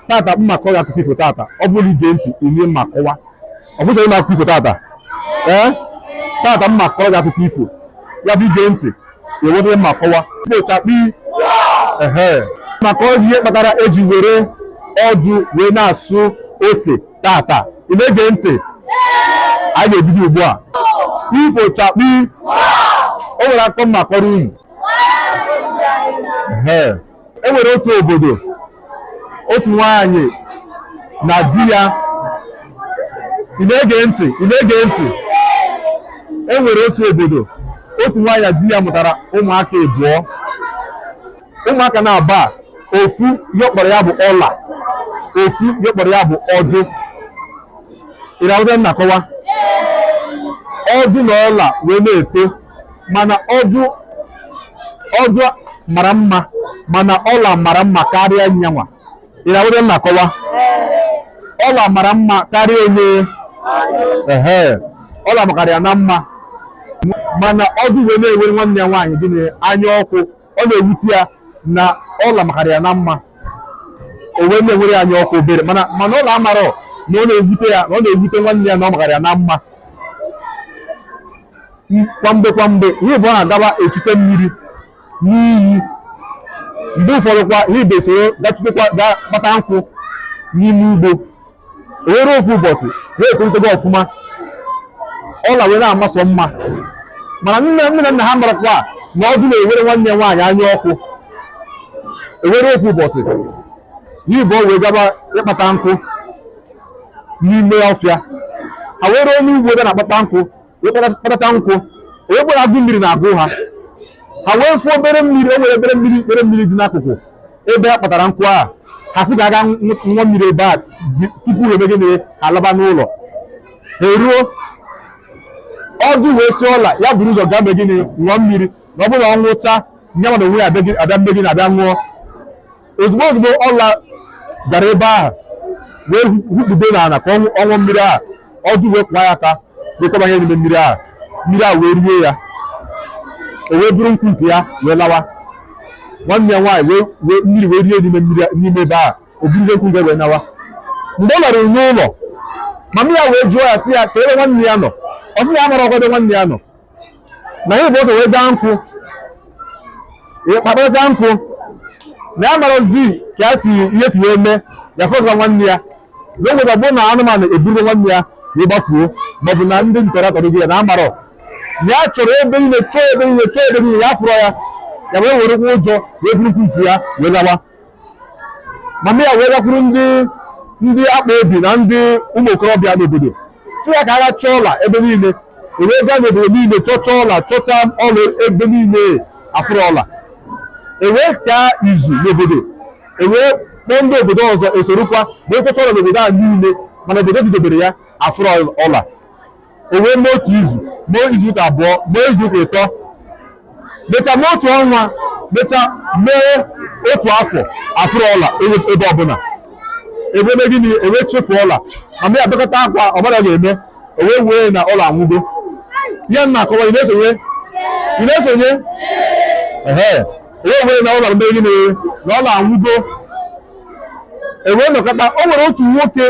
Tata m ma-akọ gị akụkọ ifo tata. Ọ bụrụ na i gee ntị, ị nụ m ma-akọwa. Ọ bụchaghị m akụkọ ifo tata. Ee, tata m ma-akọrọ gị akụkọ ifo. Ya bụ, i gee ntị, ị ghọta ihe m ma-akọwa. Ifo chakpi. Ehe, maka ihe kpatara eji were ọdụ wee na-asụ ose tata. Ị na-ege ntị? Anyị ga-ebido ugbu a. Ifo chakpi. O nwere akụkọ m ma-akọrọ unu. Ehe, e nwere otu obodo, otu nwaanyị na di ya. Ị na-ege ntị? Ị na-ege ntị? E nwere otu obodo, otu nwaanyị na di ya mụtara ụmụaka abụọ. Ụmụaka na-abụọ a, ofu ihe ọ kpọrọ ya bụ Ọla, ofu ihe ọ kpọrọ ya bụ Ọdụ. Ị na-aghọta m na-akọwa? Ọdụ na Ọla wee na-eto, mana Ọdụ, Ọdụ mara mma, mana Ọla mara mma karịa nyanwa. Ị na-aghọta m na-akọwa? Ọla mara mma karịa onye. Ehe, Ọla makarịa na mma, mana Ọdụ wee na-ewere nwanne ya nwaanyị gịnị? Anya ọkụ. Ọ na-ewute ya na Ọla makarịa na mma. O wee na-ewere ya anya ọkụ obere, mana Ọla amarọ na ọ na-ewute ya, na ọ na-ewute nwanne ya na ọ makarịa na mma. Kwa mgbe kwa mgbe, ihe bụ ọ na-agaba echute mmiri n'iyi. Mgbe ụfọdụ kwa, ihe ibe soro gachutekwa, gaa kpata nkwụ n'ime ugbo. O were ofu ụbọchị wee etolitego ọfụma. Ọla wee na-amasọ mma, mana nne na nna ha marakwa na Ọdụ na-ewere nwanne ya nwaanyị anya ọkụ. Ewere ofu ụbọchị, ihe bụ o wee gaba ịkpata nkụ n'ime ọfịa. Ha wee ruo n'ugbo ebe na-akpata nkụ, wee kpatacha nkwụ, wee kpọrọ agụ mmiri na-agụ ha. Ha wee fụ obere mmiri. O nwere obere mmiri dị n'akụkụ ebe ha kpatara nkwụ a. Ha sị ka aga ṅụọ mmiri ebe a tupu ha eme gịnị? Ha laba n'ụlọ. Ha eruo, Ọdụ wee sị Ọla ya buru ụzọ gaa mee gịnị? Ṅụọ mmiri, na ọ bụrụ na ọ ṅụcha, nye na onwe ya abịa mee gịnị? Abịa ṅụọ. Ozugbo ozugbo Ọla gara ebe ahụ wee hukpudo n'ala ka ọ ṅụọ mmiri ahụ, Ọdụ wee kwa ya aka, wee kwabanye n'ime mmiri ahụ. Mmiri ahụ wee rie ya. O wee buru nkwụ nke ya wee lawa. Nwanne ya nwaanyị wee mmiri wee rie n'ime mmiri, n'ime ebe ahụ. O buruzie nkwụ nke wee nawa. Mgbe ọ laruru n'ụlọ, mama ya wee jụọ ya, sị ya ka ebe nwanne ya nọ. Ọ sị na ya mara ọkwa ebe nwanne ya nọ, na ya bụ ọsọ wee gaa nkwụ kpakpata nkwụ, na ya marazi ka ya si ihe si wee mee ya fọzụra nwanne ya, na o nwere bụ na anụmanụ eburugo nwanne ya wee gbafuo, maọbụ na ndị ntọrọ atọrọ ya, na amarọ. Na ya chọrọ ebe niile, chọọ ebe niile, chọọ ebe niile, ya fụrọ ya. Ya wee werekwa ụjọ wee burukwu nke ya wee lawa. Mama ya wee gakwuru ndị akpa obi na ndị ụmụ okorobịa n'obodo, sị ya ka agha chọọ Ọla ebe niile. E wee gaa n'obodo niile chọcha Ọla, chọcha Ọla ebe niile, afụrọ Ọla. E wee kaa izu n'obodo, e wee kpọọ ndị obodo ọzọ esorokwa wee chọcha Ọla n'obodo a niile, mana obodo didobere ya, afụrọ Ọla. O wee mee otu izu, mee izuụka 2, mee izuụka 3, mechaa mee otu ọnwa, mechaa mee otu afọ, afụrọ Ọla ebe ọbụla. Ebe mee gịnị? E wee chefuo Ọla. Mama ya bekọta akwa ọbara ga-eme. O wee wee na Ọla anwụgo. Ihe m na-akọwa, ị na-esonye? Ị na-esonye? Ehe, o wee wee na Ọla mee gịnị? Na Ọla anwụgo. E wee nọkọta. O nwere otu nwoke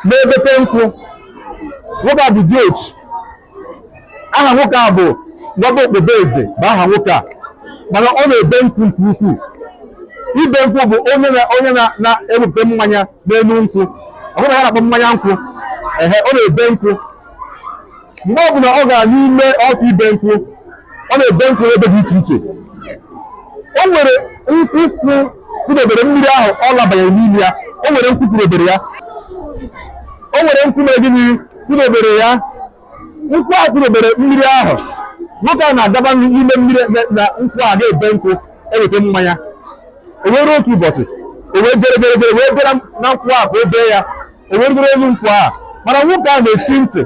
na-ebete nkwụ. Nwoke a bụ diochi. Aha nwoke a bụ Nwaba Okpobeze bụ aha nwoke a, mana ọ na-ebe nkwụ nke ukwuu. Ibe nkwụ bụ onye na-ewepụta mmanya n'elu nkwụ. Ọ bụrụ na ya na-akpọ mmanya nkwụ. Ehe, ọ na-ebe nkwụ. Mgbe ọbụla ọ gara n'ime ọfịa ibe nkwụ, ọ na-ebe nkwụ ebe dị iche iche. O nwere nkwụ kwụdobere mmiri ahụ Ọla banyere n'ime ya. O nwere nkwụ kwụdobere ya. O nwere nkwụ mere gịnị? Kwụdobere ya. Nkwụ a kwụdobere mmiri ahụ, nwoke a na-agaba n'ime mmiri na nkwụ a ga-ebe nkwụ eweta mmanya. O wee ruo otu ụbọchị, o wee jere jere jere wee bịara na nkwụ a ka o bee ya. O wee rugoro elu nkwụ a, mana nwoke a na-eti ntị,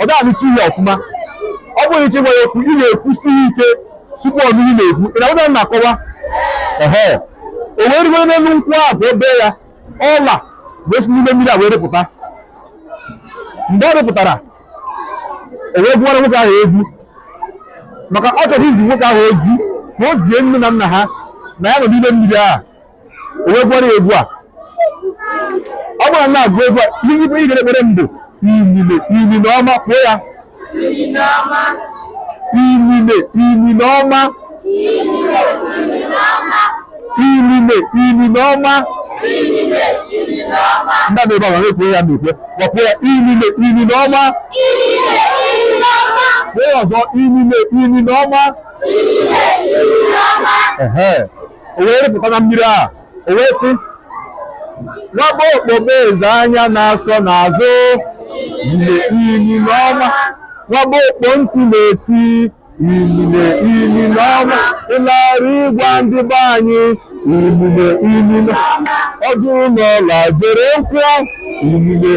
ọ da anụchi ihe ọfụma. Ọ bụghị iche gwa ya okwu, ị na-ekwusi ike tupu ọ nụ ihe na-ekwu. Ị na-ahụta m na-akọwa? Ehe, o wee rugoro n'elu nkwụ a ka o bee ya. Ọla wee si n'ime mmiri a wee rịpụta. Mgbe ọ rịpụtara, o wee gụwara nwoke ahụ egwu, maka ọ chọrọ izi nwoke ahụ ozi ka o zie nne na nna ha. Na ya nọ n'ime mmiri ahụ, o wee gụọrọ ya egwu a. Ọ bụrụ na m na-agụ egwu a, ihe ife ị ga-ekpere m bụ inine inine ọma. Kwuo ya: inine inine ọma, inine inine ọma. Ndị a na-ebe a ga-ekwe ya na-ekwe. Gwakwuo ya: inine inine ọma. Kwuo ya ọzọ: inine inine ọma. Ehe, o wee rịpụta na mmiri a, o wee sị: "Nwaba okpobe eze anya na-asọ n'azụ, inine inine ọma. Nwaba okpo ntị na-eti, inine inine ọma. Ịlara ịgwa ndị be anyị, inine inine ọdụ ụlọ jere nkwụ, inine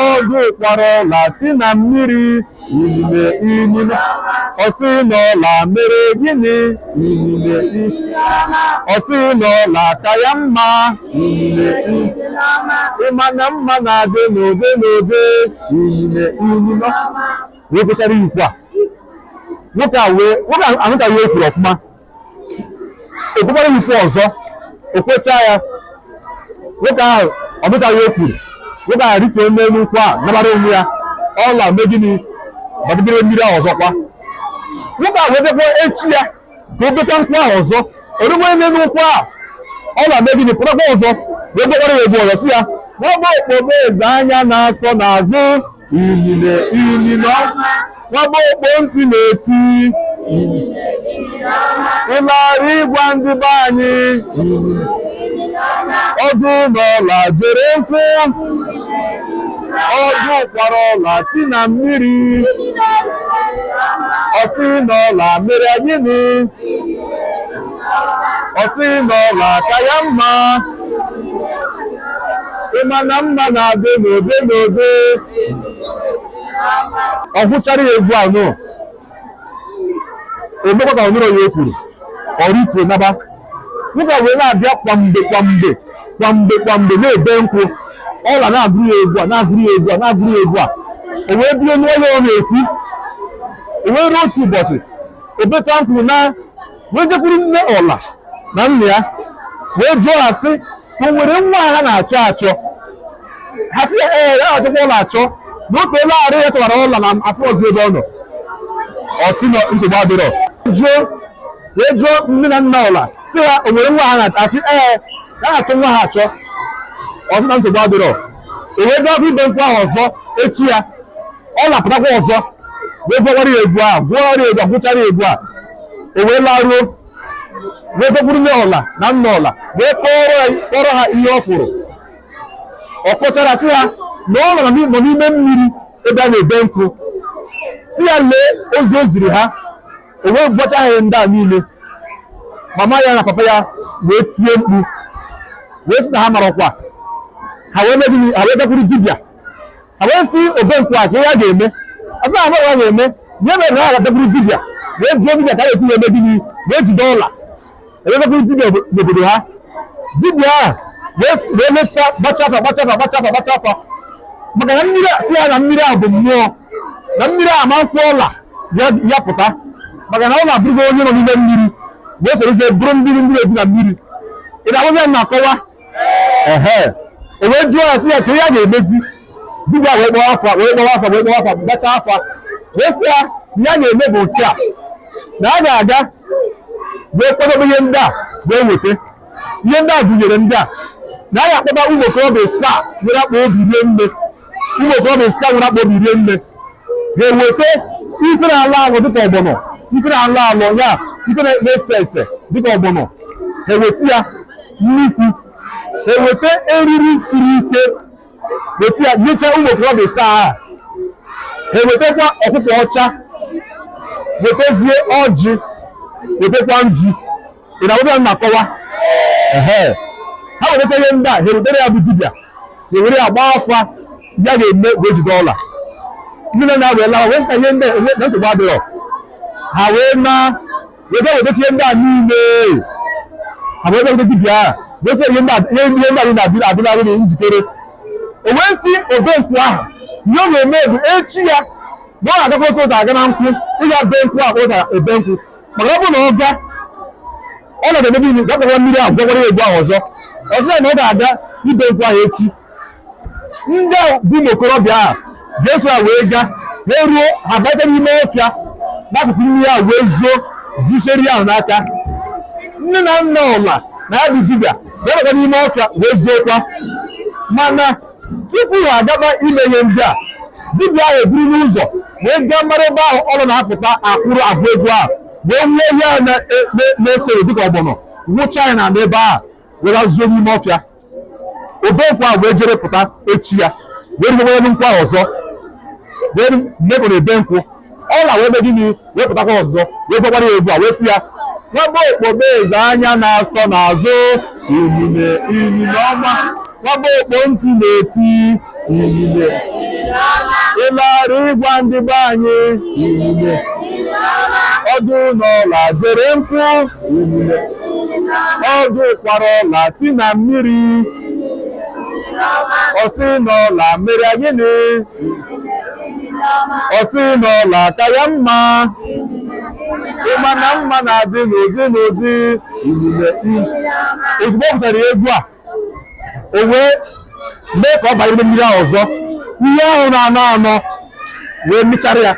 ọdụ kwara ọla ti na mmiri, inine inine. Ọsị n'ọla mere gịnị? Inine ọsị n'ọla ka ya mma, inine. Ịma na mma na-adị n'ụdị n'ụdị, inine inine." Wee kwechara ikwu a. Nwoke a wee, nwoke a anụchaghị ihe o kwuru ọfụma. O kwekwara ikwu ọzọ, o kwechaa ya. Nwoke ahụ ọ nụchaghị ihe o kwuru. Nwoke ahụ rituo n'elu nkwụ a, nabara onwe ya. Ọla mee gịnị? Bagidere mmiri ahụ ọzọkwa. Nwoke ahụ wee bịakwa echi ya ka o beta nkwụ ahụ ọzọ. O rukwa n'elu nkwụ ahụ, ọla mee gịnị? Pụtakwa ọzọ, wee gbakwara ya egwu ọzọ, sị ya: "Nwaba okpobe eze anya na-asọ n'azụ, inine inine. Nwaba okpo ntị na-eti, ịlara ịgwa ndị be anyị, ọdụ n'ọla jere nkwụ, ọdụ kwara ọla ti na mmiri, ọsị n'ọla mere gịnị? Ọsị n'ọla ka ya mma, ịma na mma na-adị n'ụdị n'ụdị." Ọ gwụchara ya egwu anụ, emekwa ka ọ nụrụ ya o kwuru. Ọ rituo naba. Nwoke a wee na-abịa kwamgbe kwamgbe kwamgbe kwamgbe na-ebe nkwụ. Ọla na-agụrụ ya egwu a, na-agụrụ ya egwu a, na-agụrụ ya egwu a. O wee bido n'onye ọ na-ekwu. O wee ruo otu ụbọchị, o beta nkwụ na wee jekwuru nne ọla na nna ya, wee jụọ ha sị o nwere nwa ha na-achọ achọ. Ha sị ya ee, ya na-achọkwa ọla achọ, na o teela arụ ya tọwara ọla na afọ ọzọ ebe ọ nọ. Ọ sị na nsogbu adịrọ. Jụọ, wee jụọ nne na nna ọla sị ha o nwere nwa ha na-asị ee, ya na-achọ nwa ha achọ. Ọ sị na nsogbu adịrọ. O wee gaa ibe nkwụ ahụ ọzọ echi ya. Ọ lapụtakwa ọzọ, wee gwọwara ya egwu ahụ, gwọwara ya egwu a, gwụchara ya egwu a. O wee laruo, wee gakwuru nne ọla na nna ọla, wee kọrọ ha ihe ọ fụrụ. Ọ kọchara sị ha na ọ nọ n'ime mmiri ebe a na-ebe nkwụ, si ya lee ozi o ziri ha. O wee gwacha ha ndị a niile. Mama ya na papa ya wee tie mkpu, wee sị na ha marakwa. Ha wee mee gịnị? Ha wee gakwuru dibịa. Ha wee sị obe nkwụ a ka ihe a ga-eme. A sị na amaghị a ga-eme nye mere na ha ga-agakwuru dibịa, wee jụọ dibịa ka a ga-esi wee mee gịnị, wee jide ọla. Ewee gakwuru dibịa n'obodo ha. Dibịa ahụ wee lechaa, gbacha afa, gbacha afa, gbacha afa, gbacha afa, maka na mmiri si ya na mmiri ahụ bụ mmụọ, na mmiri ahụ ma nkwụ ọla ya pụta, maka na ọla abụrụgo onye nọ n'ime mmiri, wee sorozie bụrụ mmiri ndị na-ebi na mmiri. Ị na-ahụ ya na-akọwa? Ehe, o wee jụọ ya sị ya ka ihe a ga-emezi. Dibịa wee kpọọ afa, wee kpọọ afa, wee kpọọ afa, gbacha afa, wee sị ya ya ga-eme bụ nke a, na a ga-aga wee kwadobe ihe ndị a, wee weta ihe ndị a gụnyere ndị a, na a ga-akpọta ụmụ okorobịa asaa nwere akpa obi rie nne, ụmụ okorobịa asaa nwere akpa obi rie nne, ga-eweta ife na-alọ alọ dịka ọgbọnọ, ife na-alọ alọ ya, ife na-ese ese dịka ọgbọnọ. Ha eweta ya nnukwu, ha eweta eriri siri ike, weta ya nyechaa ụmụ okorobịa asaa ahụ. Ha ewetakwa ọkụkọ ọcha, wetazie ọjị, wetakwa nzu. Ị na-ahụ ya na-akọwa? Ehe, ha wetata ihe ndị a, ha ewetara ya bụ dibịa, ha ewere ya gbaa afa ya ga-eme wee jide ọla. Ndị na na wee lawa, wee sị na ihe ndị a na nsogbu adịrọ. Ha wee na wee bịa wetata ihe ndị a niile. Ha wee bịa weta dibịa ahụ, wee sị ihe ndị a, ihe ndị a niile adịla adị njikere. O wee sị obenkwụ ahụ ihe ọ ga-eme bụ echi ya na ọ ga-agakwa otu ụzọ aga na nkwụ ịga be nkwụ a, ụzọ ebe nkwụ, maka ọ bụrụ na ọ ga Ọ na ebe niile gakwara mmiri ahụ, gwakwara ya egwu ahụ ọzọ. Ọzọ ya na ọ ga-aga ibe nkwụ ahụ echi. Ndị ahụ bụ ụmụ okorobịa ahụ ga-eso ya wee gaa. Ha ruo, ha bata n'ime ọfịa n'akụkụ mmiri ahụ wee zoo jicheri ahụ n'aka. Nne na nna ọla na ya bụ dibịa ga-abata n'ime ọfịa wee zookwa. Mana tupu ha agaba ime ihe ndị a, dibịa ahụ eburu n'ụzọ wee gaa mara ebe ahụ ọla na-apụta akwụrụ abụ egwu ahụ, wee wuo ihe ahụ na-ese dịka ọgbọnọ, wụcha ya n'ala ebe ahụ, wee zuo n'ime ọfịa. Obe nkwụ ahụ wee jere pụta echi ya, wee rigokwa elu nkwụ ahụ ọzọ, wee mepụrụ ebe nkwụ. Ọla wee mee gịnị? Wee pụtakwa ọzọ, wee gwakwara ya egwu a, wee sị ya, nwaba okpobe eze anya na-asọ n'azụ inine inine ọma, nwaba okpo ntị na-eti inine, ịlara ịgwa ndị be anyị inine, ọdụ n'ọla jere nkwụ inine, ọdụ kwara ọla ti na mmiri, ọsị n'ọla mere gịnị, ọsị n'ọla ka ya mma, ịma na mma na-adị n'ụdị n'ụdị inine. Ozugbo ọ pụtara egwu a, o wee mee ka ọ banye n'ime mmiri ahụ ọzọ. Ihe ahụ na-anọ anọ wee mịchara ya,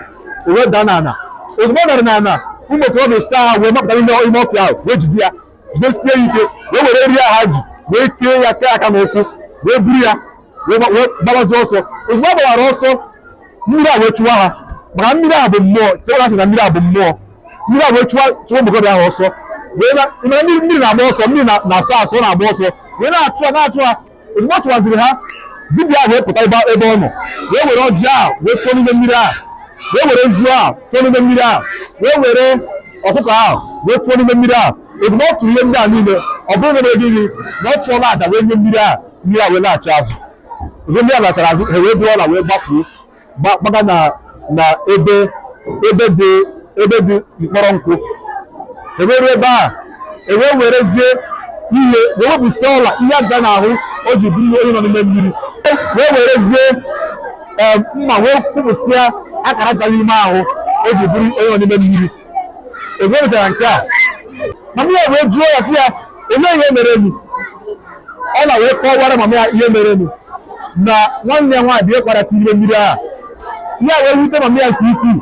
o wee daa n'ala. Ozugbo ọ dara n'ala, ụmụ okorobịa ise ahụ wee mapụta n'ime ime ọfịa ahụ, wee jide ya, jidesie ya ike, wee were eriri ahụ ha ji wee kee ya, kee aka n'ụkwụ, wee buru ya, wee gbabazie ọsọ. Ozugbo ọ gbawara ọsọ, mmiri a wee chụwa ha, maka mmiri a bụ mmụọ. Chekwa sị na mmiri a bụ mmụọ. Mmiri a wee chụwa chụwa ụmụ okorobịa ahụ ọsọ, wee na ịmara mmiri, mmiri na-agba ọsọ, mmiri na-asọ asọ, na-agba ọsọ, wee na-achụ ha, na-achụ ha. Ozugbo ọ chụwaziri ha, dibịa ahụ wee pụta ebe ọ nọ, wee were ọjị ahụ wee tụọ n'ime mmiri ahụ, wee were nzu ahụ tụọ n'ime mmiri ahụ, wee were ọkụkọ ahụ wee tụọ n'ime mmiri ahụ. Ozugbo ọ tụrụ ihe ndị a niile, ọ bụrụ na mere gịnị? Na ọ chụọla aja wee nye mmiri ahụ, mmiri ahụ wee laghachi azụ. Ozugbo mmiri ahụ lachara azụ, ha wee buru ọla wee gbafuo, gbaga na ebe dị mkpọrọ nkwụ. Ewee ruo ebe a, ewee werezie ihe wee wepụsị ọla ihe aja n'ahụ o ji bụrụ onye nọ n'ime mmiri, wee werezie mma wee kwupụsịa akara aja n'ime ahụ o ji bụrụ onye nọ n'ime mmiri. Ebe o mechara nke a, mama ya wee jụọ ya sị ya, olee ihe mere enu? Ọ na wee kọwara mama ya ihe mere enu, na nwanne ya nwaanyị bụ ihe kwara n'ime mmiri ahụ. Ihe a wee wute mama ya nke ukwuu.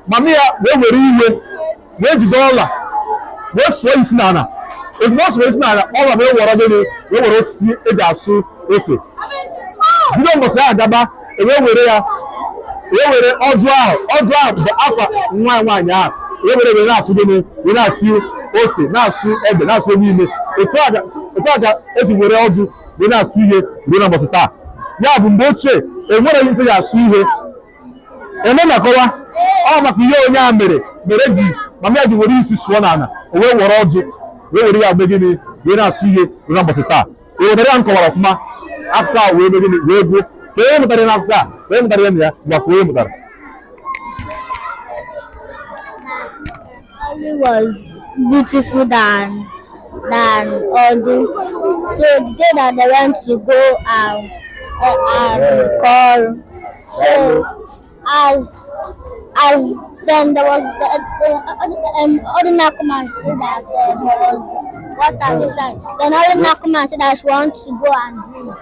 Mama ya wee were iwe wee jide ọla wee sụọ isi n'ala. Ozugbo ọ sụrụ isi n'ala, ọla wee were gịnị? Wee were osisi eji asụ ose. Bido mbọsị ahụ gaba, ewee were ya, wee were ọdụ ahụ. Ọdụ ahụ bụ afa nwa ya nwaanyị ahụ. Wee were na-asụ gịnị? Wee na-asụ ose, na-asụ ede, na-asụ niile. Otu a ka esi were ọdụ wee na-asụ ihe ruo na mbọsị taa. Ya bụ, mgbe ochie, enwere ihe ji asụ ihe eme na-akọwa ọ maka ihe onye a mere mere ji mama ya ji were isi sụọ n'ala, o wee were ọdụ wee were ya mee gịnị? Wee na-asụ ihe ruo na mbọsị taa. Ị ghọtara ya? M kọwara ọfụma akụkọ a wee mee gịnị? Wee gwuo ka onye mụtara ya n'akụkọ a, ka onye mụtara ya na ya. Gwa ka onye mụtara. Holly was beautiful than Odu. So the day that they went to go and call, so as then there was the Oduna come and say that there was water beside. Then Oduna come and say that she wants to go and drink.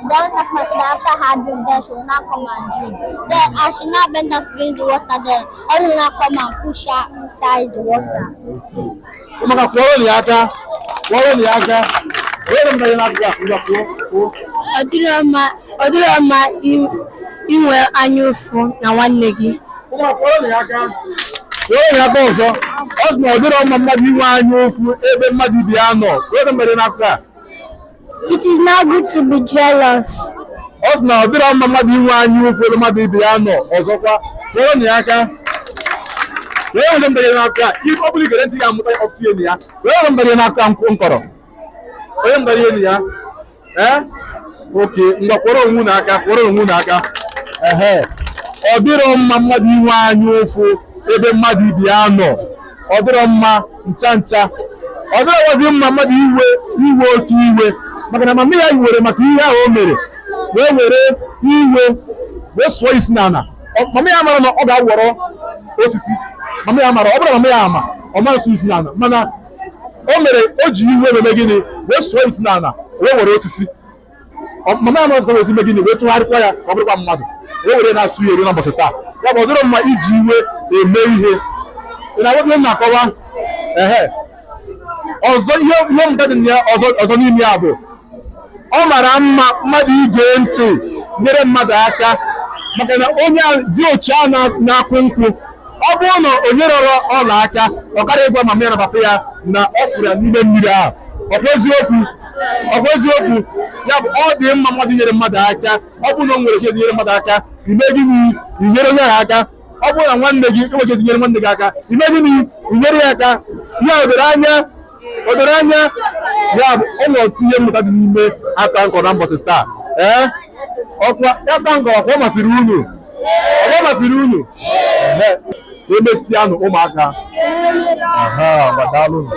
Then Oduna come and say that after her drink, then she will now come and drink. Then as she now bent down to drink the water, then Oduna come and push her inside the water. Maka kwụọrọ ya aka, kwụọrọ ya aka. Onye mụtara ya n'akụkọ a? Ngwa, kwuo, kwuo. Ọ dịrọ mma inwe anya ụfụ na nwanne gị. Ụmụ, kwụọrọ ya aka, kwụọrọ ya aka ọzọ. Ọ sị na ọ dịrọ mma mmadụ inwe anya ụfụ ebe mmadụ ibe ya nọ. Onye mere n'akụkọ a? It is not good to be jealous. Ọ sị na ọ dịrọ mma mmadụ inwe anya ụfụ ebe mmadụ ibe ya nọ. Ọzọkwa, kwụọrọ ya aka. Onye ọzọ mụtara ya n'akụkọ a? Ọ bụrụ igere ntị ga-amụta ọtụtụ ihe na ya. Onye ọzọ mụtara ya n'akụkọ a nkọrọ? Onye mụtara ihe na ya? Ee, oke, ngwa, kwụọrọ onwe unu aka, kwụọrọ onwe unu aka. Ehe, ọ dịrọ mma mmadụ inwe anya ụfụ ebe mmadụ ibe ya nọ. Ọ dịrọ mma ncha ncha. Ọ dịrọkwazi mma mmadụ iwe iwe oke iwe, maka na mama ya were maka ihe ahụ o mere wee were iwe wee sụọ isi n'ala. Mama ya mara na ọ ga-awọrọ osisi. Mama ya mara, ọ bụrụ na mama ya ama, ọ ma nsụ isi n'ala, mana O mere o ji iwe meme gịnị wee sụọ isi n'ala wee were osisi. Mama ya mmadụ wee eme gịnị wee tụgharịkwa ya ka ọ bụrụkwa mmadụ wee were na-asụ ya eru na mbọsị taa. Ya bụ, ọ dịrọ mma iji iwe eme ihe. Ị na-aghọta ihe m na-akọwa? Ehe, ọzọ, ihe mmụta dị na ya ọzọ ọzọ n'ime ya bụ ọ mara mma mmadụ ige ntị, nyere mmadụ aka, maka na onye dị ochi a na-akwụ nkwụ, ọ bụrụ na o nyerọrọ ọla aka, ọ karịa ịgwa mama ya na papa ya na ọ fụrụ ya n'ime mmiri ahụ. Ọkwa eziokwu? Ọkwa eziokwu? Ya bụ, ọ dị mma mmadụ nyere mmadụ aka. Ọ bụrụ na o nwere ike nyere mmadụ aka, ime gịnị? Inyere onye ahụ aka. Ọ bụrụ na nwanne gị enweghị ezi nyere nwanne gị aka, ime gịnị? Inyere ya aka. Ya o doro anya? O doro anya? Ya bụ, ọ nwere ọtụtụ ihe mmụta dị n'ime aka nkọ na mbọsị taa. Ee, ọkwa aka nkọ, ọkwa ọ masịrị unu? Ọkwa ọ masịrị unu? Ee, emesịanụ, ụmụaka. Aha, gbadalụnụ.